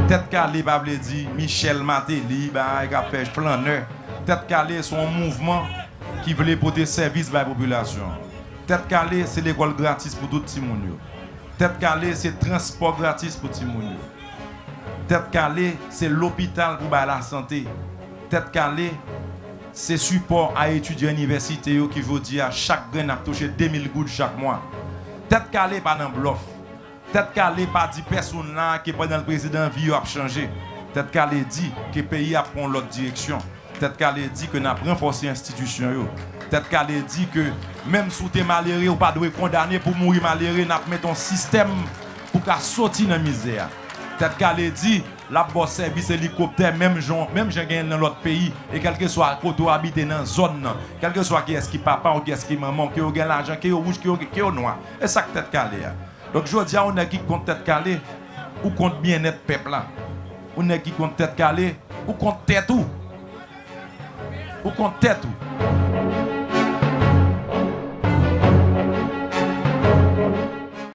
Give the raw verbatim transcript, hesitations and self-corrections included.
Tèt kale pa vle di Michel Martelly, bagay k ap fè flannè. Tèt kale se yon mouvman ki vle pote sèvis bay popilasyon an. Tèt kale se lekòl gratis pou tout timoun yo. Tèt kale se transpò gratis pou timoun yo. Tèt kale se lopital pou bay lasante. Tèt kale se sipò a etidyan inivèsite yo ki jodi a chak grenn ap touche de mil goud chak mwa. Tèt kale pa nan blòf. Tèt kale pa di pèsonn la ke pandan l prezidan vi yo ap chanje. Tèt kale di ke peyi a ap pran yon lòt direksyon. Tèt kale di ke n ap ranfòse enstitisyon yo. Tèt kale di ke menm si w te malere, ou pa dwe kondane pou mouri malere, n ap mete yon sistèm pou ka soti nan mizè a. Tèt kale di l ap ba w sèvis elikoptè menm jan, menm jan genyen nan lòt peyi, e kèlkeswa kote w abite nan zòn nan, kèlkeswa kiyès ki papa w, kiyès ki manman w, ke yo gen lajan, ke yo wouj, ke yo, ke yo nwa. E sa k tèt kale a. Donk, jodi a, yon nèg ki kont tèt kale, ou kont byennèt pèp la. Yon nèg ki kont tèt kale, ou kont tèt ou. Ou kont tèt ou.